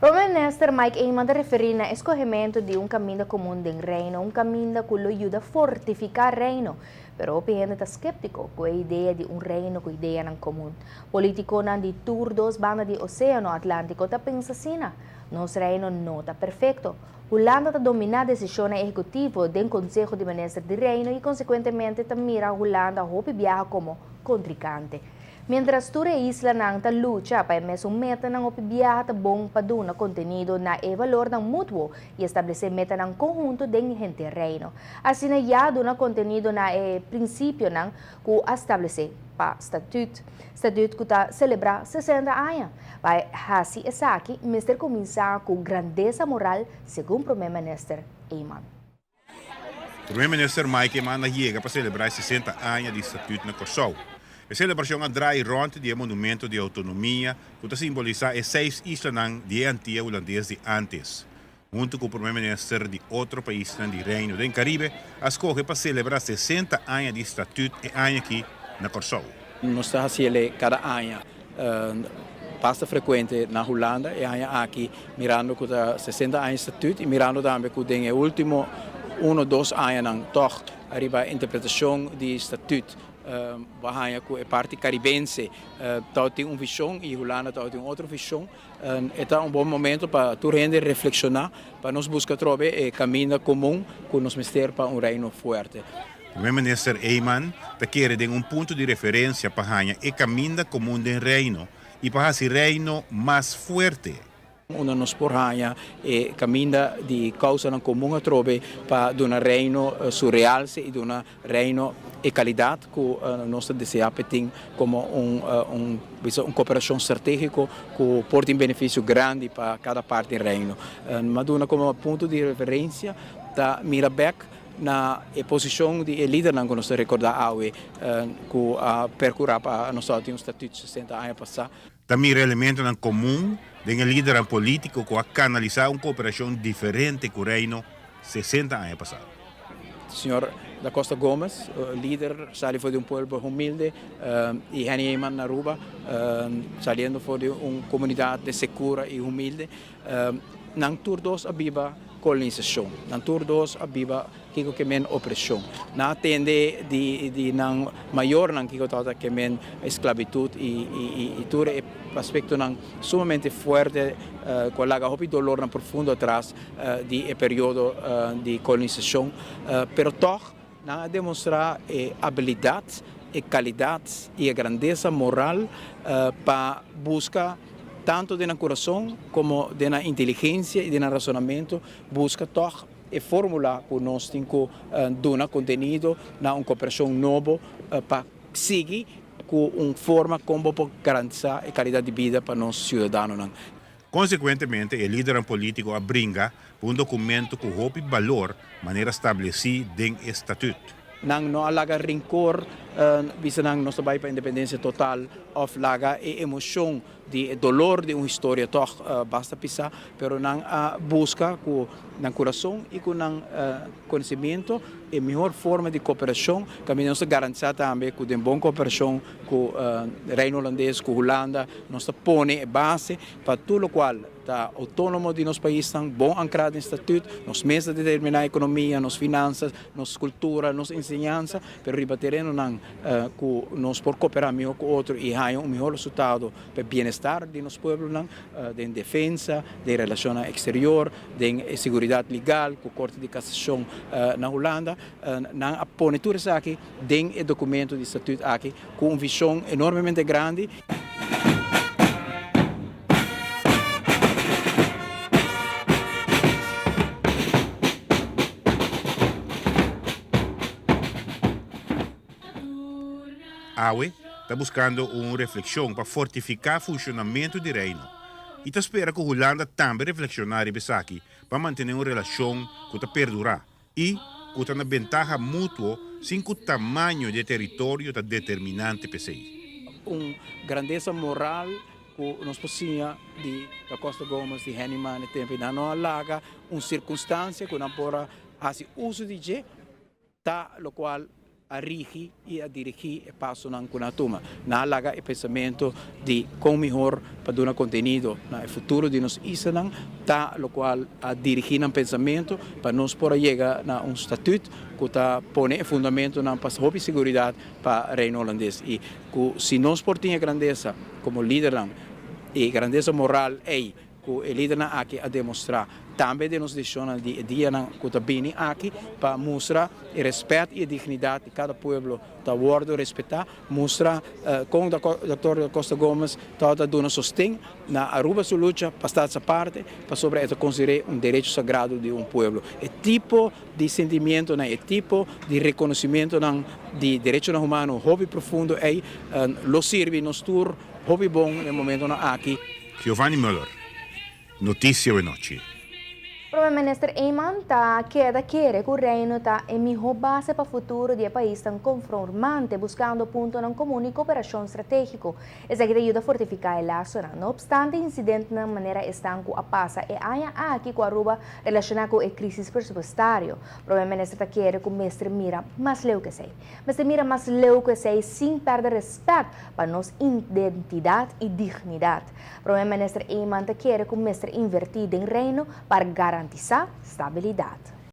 Prome Minister Mike Eman ta referi na escogemento di un caminda comun den Reino, un caminda cu lo yuda fortifica Reino. Pero hopi hende ta skeptico cu e idea di un Reino cu ideanan comun. Politiconan di tur dos banda di Oceano Atlantico ta pensa asina. Nos Reino no ta perfecto. Hulanda ta domina decisionnan ehecutivo den Conseho di Minister di Reino y consecuentemente ta mira Hulanda hopi biaha como contrincante. Mientras tur e islanan ta lucha pa e mesun metanan hopi biaha ta bon pa duna kontenido na e balornan mutuo i establesé metanan konhunto den henter Reino. Asina ya duna kontenido na e prinsipionan ku a stablesé pa Statut. Statut ku ta selebrá 60 aña. Pa hasi esaki mester kuminsá ku grandesa moral, segun Prome Minister Eman. Prome Minister Mike Eman a yega pa celebra e 60 aña di Statuut na Kòrsou. E celebracion a draai rond di e monumento di autonomia cu ta simbolisa e seis islanan di e Antia Hulandes di antes. Hunto cu Prome Minister di otro paisnan di Reino den Caribe a scoge pa celebra 60 aña di Statuut e aña aki na Kòrsou. Nos ta haciele cada aña. Basta frekuente na Hulanda e aña aki mirando ku ta 60 aña statuut i mirando tambe ku den e último uno dos añanan tòg ariba interpretashon di statuut bo a haña ku e parti karibense tabatin un vishon i Hulanda tabatin un otro vishon. E ta un bon momento pa tur hende reflekshoná pa nos buska atrobe e kaminda komun ku nos mester pa un Reino fuerte. Primer Minister Eman ta kere den un punto di referencia pa haña e caminda comun den Reino y pa haci Reino mas fuerte. Unda nos por haña e caminda di causanan comun atrobe pa duna Reino su realce y duna Reino e calidad cu nos ta desea p'e tin como un bisa un cooperacion strategico cu por tin beneficio grandi pa cada parti den Reino. M'a duna como punto di referencia ta mira bek Na e posishon di e lidernan ku nos ta rekordá awe ku a perkurá pa nos tabatin un statut 60 aña pasá. Ta mira elementonan komun den e lidernan polítiko ku a kanalisá un kooperashon diferente ku Reino 60 aña pasá. Señor Da Costa Gomez, lider sali for di un pueblo humilde i Henny Eman na Aruba saliendo for di un komunidat de sekura i humilde. Nan tur dos a biba kolonisashon. Nan tur dos a biba kiko ke men opreshon. Nan a tende di nan mayornan kiko tabata ke men esklabitut i tur e aspektonan sumamente fuerte ku a laga hopi dolornan profundo atras di e periodo di kolonisashon. Pero tòg nan a demostrá e abilidat, e kalidat i e grandesa moral pa buska Tanto den nan kurason komo den nan inteligensia i den nan rasonamentu, buska tòg e fórmula ku nos tin ku duna kontenido na un kooperashon nobo pa sigui ku un forma kon bo por garantisá e kalidat di bida pa nos siudadanonan. Konsekuentemente e lidernan polítiko a bringa pa un dokumento ku hopi balor manera stablesí den e statut. Nan no a laga rinkor bisa nan nos ta bai pa independensia total of laga e emocion di e dolor di un historia tog basta pisa, pero nan a busca cu nan curason y cu nan conocimiento e mihor forma di cooperacion caminda nos ta garantisa tambe cu den bon cooperacion cu Reino Holandes, cu Hulanda nos ta pone e base pa tur locual Ta outónomo di nos paisnan, bon ankrá den statut, nos mes ta determiná ekonomia, nos finansas, nos kultura, nos enseñansa, pero riba terenonan ku nos por koperá mihó ku otro i haña un mihó resultado pa e bienestar di nos pueblonan den defensa, den relashonnan eksterior, den e seguridat legal ku Korte di Kasashon na Hulanda. Nan a pone tur esaki den e dokumento di statut aki ku un vishon enormemente grandi. Awe ta buskando un reflekshon pa fortifiká funshonamentu di Reino i ta spera ku Hulanda tambe reflekshoná riba esaki pa mantené un relashon ku ta perdurá i ku ta na bentaha mutuo sin ku tamaño di e teritorio ta determinante p'esei. Un grandesa moral ku nos por siña di Da Costa Gomez, di Henny Mann e tempu ei. Nan no a laga un sirkunstansia ku nan por a hasi uso di dje ta lokual. A rigi y a dirigi e pasonan cu nan a tuma. Nan a laga e pensamento di con mihor pa duna contenido na e futuro di nos islanan ta locual a dirigi nan pensamento pa nos por a yega na un statuut cu ta pone e fundamentonan pa hopi seguridad pa Reino Holandes y cu si nos por tin e grandesa como lidernan y grandesa moral ey Ku e lidernan aki a demostrá tambe den nos desishonnan di e dianan ku ta bini aki pa mustra e rèspèt i e dignidat di kada pueblo ta wòrdu respetá, mustra kon Dòktor Da Costa Gomez tabata duna sosten na Aruba su lucha pa Staats Aparte pasobra e ta konsider'é un derecho sagrado di un pueblo. E tipo di sentimientonan, e tipo di rekonosimentonan di derechonan humano hopi profundo ei lo sirbi nos tur hopi bon den momentonan aki. Giovanni Muller, Noticia Awe Nochi. Prome Minister Eman ta keda kere ku Reino ta e miho base pa futuro di e paisnan konformante buskando puntonan komun i koperashon stratégiko. Esaki ta yuda fortifiká e lasonan. No opstante insidentenan manera esnan ku a pasa e aña aki ku Aruba relashoná ku e krísis presupuestario, Prome Minister ta kere ku mester mira mas leu ku esei. Mester mira mas leu ku esei sin pèrdè rèspèt pa nos identidat i dignidat. Prome Minister Eman ta kere ku mester invertí den Reino pa garantisá stabilidat.